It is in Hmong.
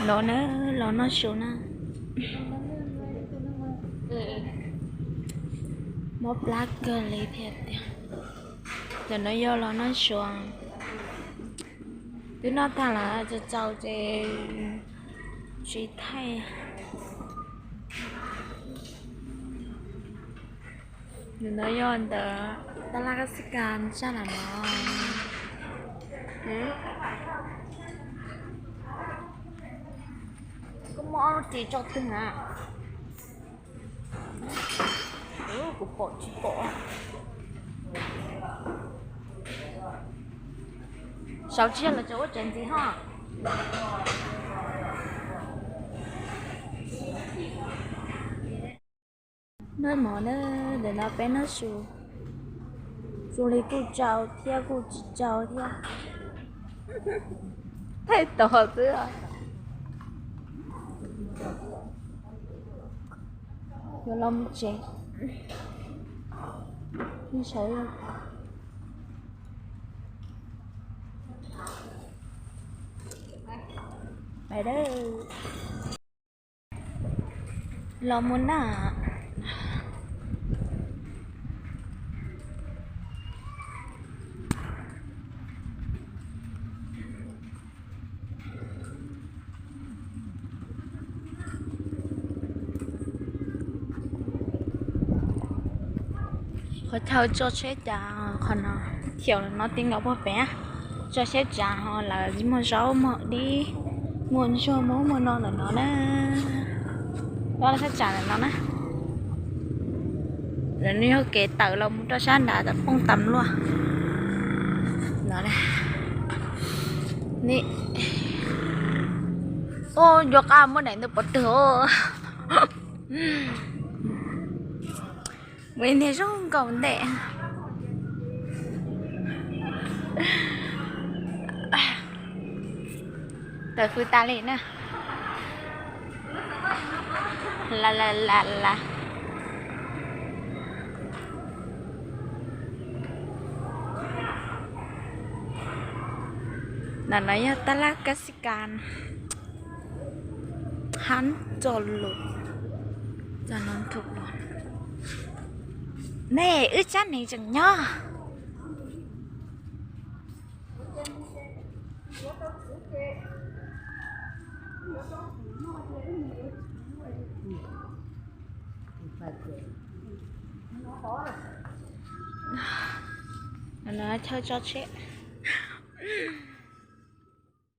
Los na, los noj su na. Mob plab kawg li thiab tiag. Ntawm no yog los noj su. Twb noj tag lawm, txaus txaus ces tsis thaij. Ntawm no yog ntawm tab laj kab xib kas tshaj lawm no. Koj muab ob lub ris tso twg na? Kuv pom tsis pom. Saum tsis yog lawv tseem ua tsev ntxiv ho. Noj mov na, ntawm no peb noj su. Su li kuj tsau thiab kuj tsis tsau thiab. Thaij tau xwb. Yuav los mus tsev. Los mus na. Qhov chaw tso tsheb cas qhov no, thiaum no ti nkaus puag pem. Tso tsheb tsav ho lawv muag zaub muag dib, muag ntsuag muag muag no ntawm no na. Ob lub tsheb tsav ntawm no na. Lawv nws yog kev tawm los mus rau sab nrad tom phooj tas luaj. Ua yuav qab muaj daim ntawd pov twg. Mus niag zoo nkaus ntej. Tawm fws tas li na. La la la la. Ntawm no yog tab laj kab xib kas. Hab txo lus, txo no nthuv. Nej wb tsab neeg tseem nyob. Chaw tso tsheb.